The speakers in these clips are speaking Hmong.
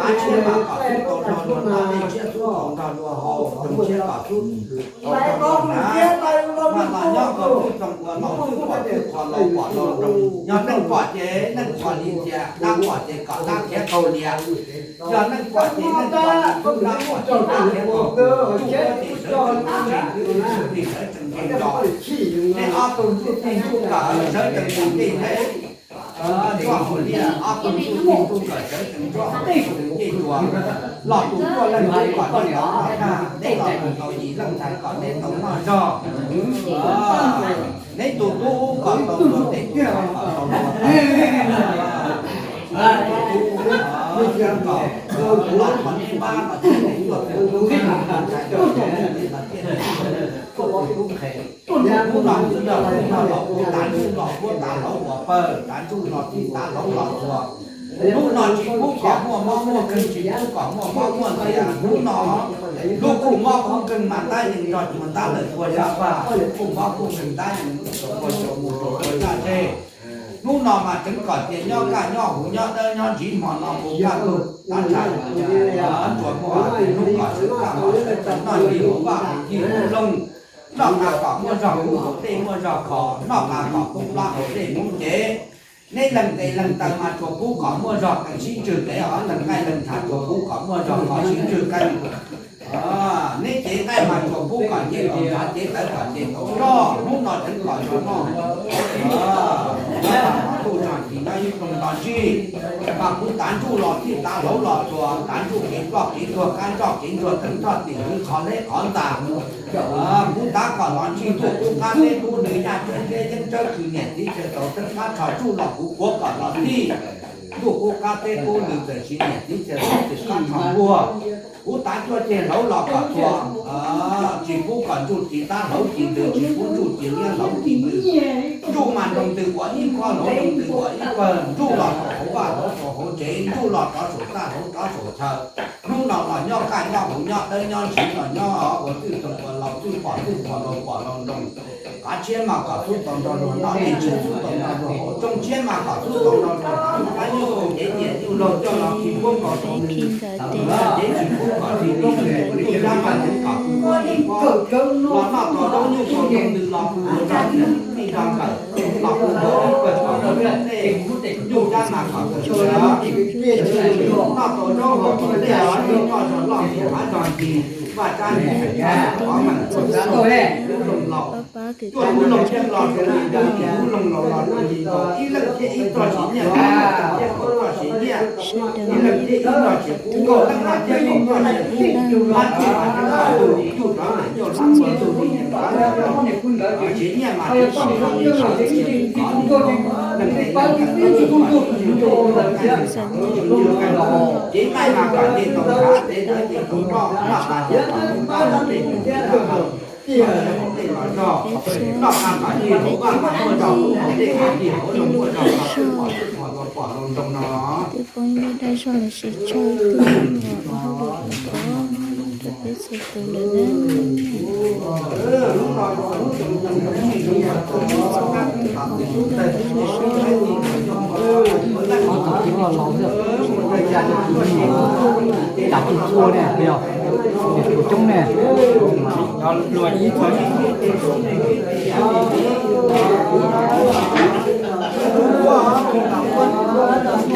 Qab tshiab mas kom xub tau nrog luag noj, dej tshiab xub tau nrog luag haus, rooj tshiab kom xub tau nrog luag hnav. Mas los nyob kom xub tau ua laus xwb, kom xub qhuas laus pom laus nroos. Yog neeg pom ces neeg qhuas li ntxias, dab pom ces kom dab khiav qaug lias. Yog neeg pom ces neeg qhuas li ntxias, dab pom ces dab khiav qaug. Tsuj huab tis sawv tsees ntsees, tsuj huab tis sawv tsees ntsees los. Nej ob tug tsuj tis tsuj kawm sawv tsees ntsees ntsees. Tsuj huab tis ob tug tsuj tis tsuj kawm sawv tsees ntsees ntsees ntsuas. Los tus tuaj leej twg kom noj tau noj tag, nej los tus tau yim leej ntxhais kom nej tau noj zog. Neb tus tub ub kom tau luag tes, kom tau luag tes. Tus tub ub kom los qhov neb pab los ces neb tuaj tus tub ntxhais kom neb los thiaj tuaj tus tub nqhes. Hnub no hnub no hnub no los hnub tav ntsuj los huab tav hlau ua pawg, tav ntsuj los txhij tav hlau los txhuas. Hnub no tsis pub kom muaj mob muaj nkeeg, tsis pub kom muaj mob muaj nkeeg. Hnub no lub kub mob kub nkeeg mas tab yeej nrog cua ntab lawm tua zaj paj, lub kub mob kub nkeeg tab yeej tua cua mus rau tua zaj zej. Hnub no mas tseev kom tias nyob kaj nyob huv nyob dawb nyob ntsiv hmo no mus kaj ntug tav tsam, tsuas muaj hnub kom sawv kaj mus sawv tsees noj ntsiv huv vaj huv tsuag huv loog. Noj qab kom muaj zog kub hauv dej muaj zog kho, noj qab kom kub plab hauv dej muaj cev. Neb leej tes leej taw mas tsuas pub kom muaj zog qees sib ntswg qees, leej nqaij leej ntshav tsuas pub kom muaj zog kho sib ntswg qees. Neb cev nqaij mas tsuas pub kom nce tau ntshav, cev tawv kom nce tau roj. Hnub no tseev kom zog noj, ntuj zog tis nyob ib rooj nto ntsig. Mas kuv tav ntsuj los txhij tav hlau los txhuas, tav ntsuj kev ploj kev tuag, qab ntsoj kev ntsuag, theej thoj tim hwv, qhov leb qhov ntxas. Kuv tav kom los ntsig ntuj qub qab teb qub nws, yaj teb teb yeeb tsawb khw, niam txiv chaw tau teeb qab tsho tsuj los kuv kuav kom los txhij. Ntuj qub qab teb qub nws txawm siv niam txiv chaw tau tim qab tsho npuag. Kuv tav cuaj ceg hlauv los kom txhuas, tsis pub kom ntsuj txiv tab hlauv ci ntws, tsis pub ntsuj txiv liab hlauv ci ntws. Ntsuj mas nroo ntws ua ib khob, hlauv nroo ntws ua ib pawg, ntsuj los rau hauv vaj hlauv rau hauv tsev, ntsuj los rov saum txaj hlauv rov saum chaw. Hnub no los nyob kaj nyob huv nyob dawb nyob ntsiv los nyob ua twj txoog ua laus twj pom twj qhuas laus pom laus nroos. Qav tshiab mas kom xub tau nrog luag noj, dej tshiab xub tau nrog luag haus, rooj tshiab mas kom xub tau nrog luag hnav, qab nyuj cev nyiam nyuj laug coj los khi puab nkaus rau nws, cev tsis pub kom txi li, nyuj dab mas tseev kom kuv ua ib khob, los noj tau zaub nyuj tau nroo ntws los kuv ua zog tij zog nkawm, los kuv ua ib pawg kom tau tej nyuj dab mas kom tau txi, noj tau zaub haus tau dej los nyuj noj zog loj txi hav zog ncig, vaj tsab ncig, qhov meem txog lub loog laus, cuaj lub loog yeej los rau li ntawd, lub loog laus los rau li ntawd, ib leej thiab ib txoj siv nyiaj, ib leej thiab ib txoj siv nyiaj, ib leej thiab ib txoj siv kub, leej no thiab kaum txoj siv kub, hmab tsuj mas tseev kom tug li cuj rov nqes cuaj hlab, ua tug li yees rov nqes cuaj hlab, siv nyiaj mas tseev kom tau li sawv txij li qhov li no, leej twg leej twg txoj siv kub, leej twg txoj siv kub, cev nqaij mas kom nce tau ntshav, cev tawv ces tau roj, noj qab thiab kom kub plab hauv dej mus ntag, hauv dej los zog, noj qab kom nce hauv vaj mas muaj zog, hauv dej kom nce hauv loog muaj zog, los twb pom twb pom los pom los nroo no. Twb poob ib lub dab zog los sis tshaj ib tug me nyuam ua hauj lwm rau peb txhua tus lawm na. Hnub no yog hnub tseem ceeb, hnub tseem ceeb, hnub tseem ceeb, hnub tseem ceeb, Ob tug txiv hlob laus xwb, cas tsis txhua ne, yog tsis txhua coob ne.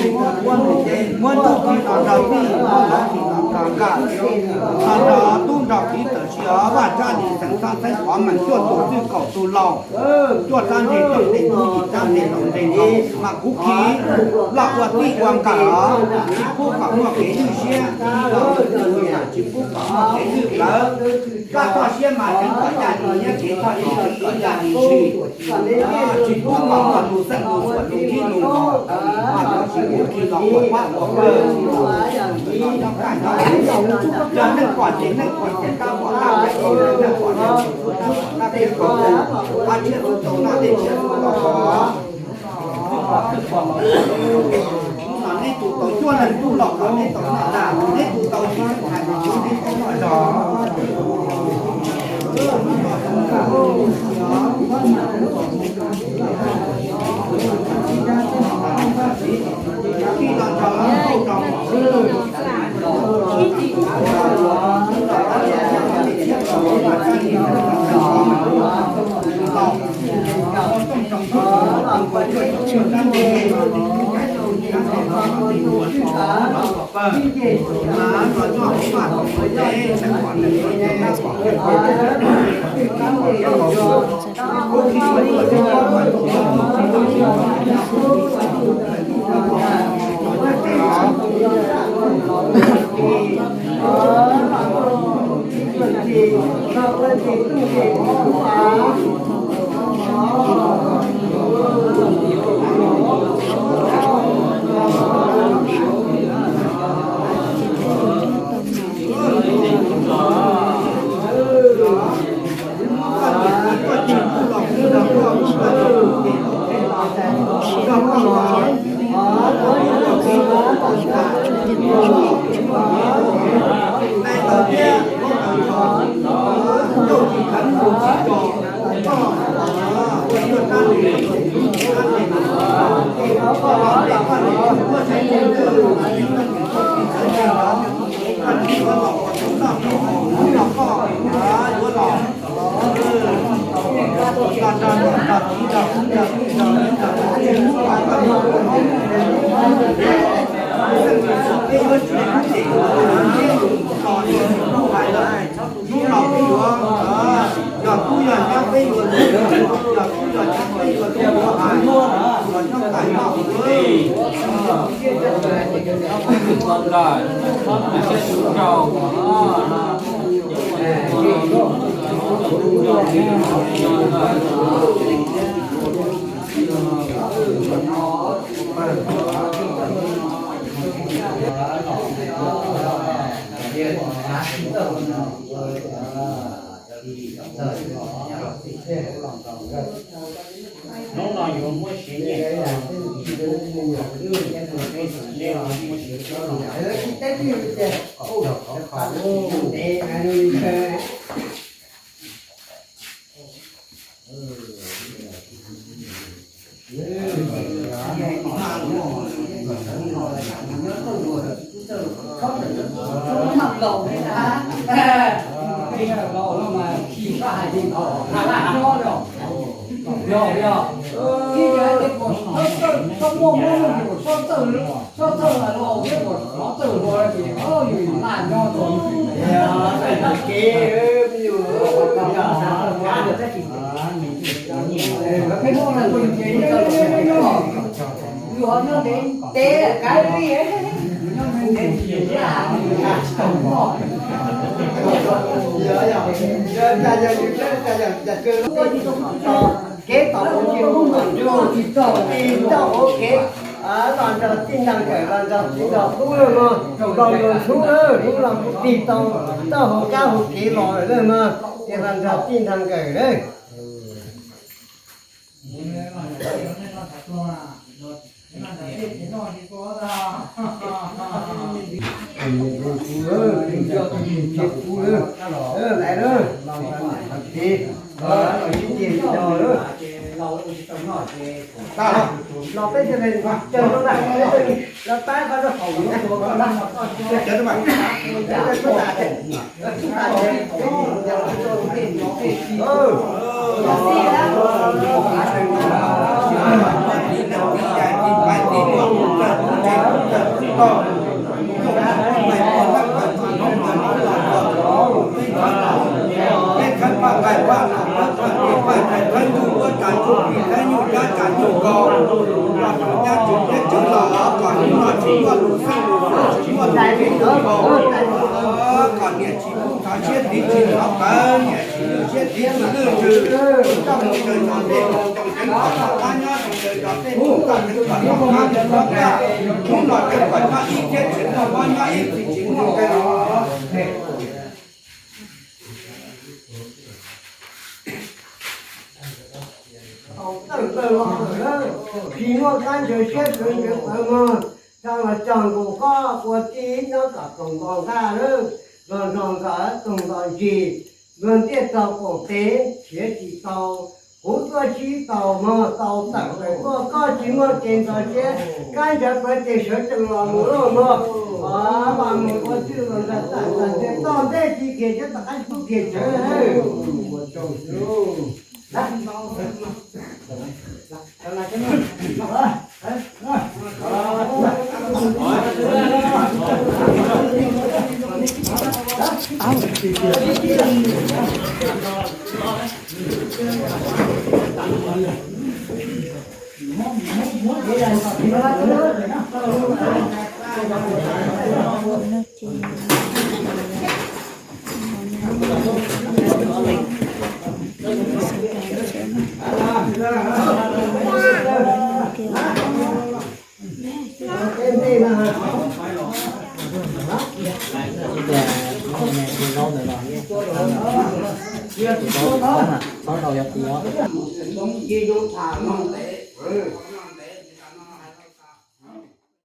Muab ntuj khi los nrog tij, muab lawv khi los nrog nkaj, los nrog tub nrog kiv tawm sia Vaj Tsab Lis xeem Txhab Xeeb Pov Meem cuaj tus txwj kaum tus laus, cuaj rab ntseg rooj ntseg tub, yim rab ntseg laus ntseg nkaus, mas kuv khi loj ua tij ua nkawm os, tsis pub kom muaj kev ywj siab, tsis pub kom muaj kev ywj plawv. Koj txoj siab mas tseev kom yaj li nyiab, kev txoj siab tseev kom yaj li ntshis. Tsis pub kom muaj lus xeeb lus xuam lus khib lus nkaus, mas txoj siab kuv khi los ua pab ua pawg. Yog neeg pom ces neeg pom ces kab pom kab, neeg pom ces kab pom kab, kab pom kab, kab tshiab txhua tau noj, dej tshiab txhua tau pom. Hnub no neb tus tau cuaj leeg tub los kom neb tau noj dag, neb tus tau tsis hais mus tsuv neb tau noj zog. Hnub no peb yuav, yog kub yog nyab peb yuav, yog kub yog nyab peb yuav tus yuav hais, los nyob tais noj. Hnub no yuav muab siv nyiaj, muab siv nyiaj, Kev tau ua ke ua ntsuj, tig tau ua ke, los nrog tij nrog nkawm, los nrog txiv nrog tub lawm mog, los nrog ntxhub lawm, hnub no kuv tig tau tau hauv kab hauv kev los lawm mog, ces los nrog tij nrog nkawm lawm. Tus ntsia tus ntsia kuv lawm, lawm los sib ceg nrog lawm. Los peb cov ne, cov no na, los pab qhov rau hauv no, cov no na, cov no na. Kom niam tsis pub thov siab tiv tsis thov pawv, niam tsis lwj siab tiv tsis lwj ntsws, coj mus raws zos tej laus, tau teev kom pab nyob raws zos tej laus, tau teev kom noj nyob nyob kaj, hnub no teev kom nyob ib thiab tsis muaj mob nyob ib txhis tsis muaj nqe los. Tau tawj tawg los lawm, tsis muaj kab ntshaw siab sawv ntsws pawv mog, tsa los cog nkaus koj ua tij nyob kom toog nto nqaj lawm, los nrog nkawd toog nto ntsis, luag ntiaj txog qaum teb nrhiav tsis tau, kuv tuaj sib tau mog tau tawm plaws tuaj, koj tsis muaj kev ntxhov siab, kab ntshaw pawv ces sawv tsees los mus lauj mog. Mas mus ua tij los nrog tawm txog ntiag toj ntej tsis khiav siab tom qab tsis pub khiav tsawv.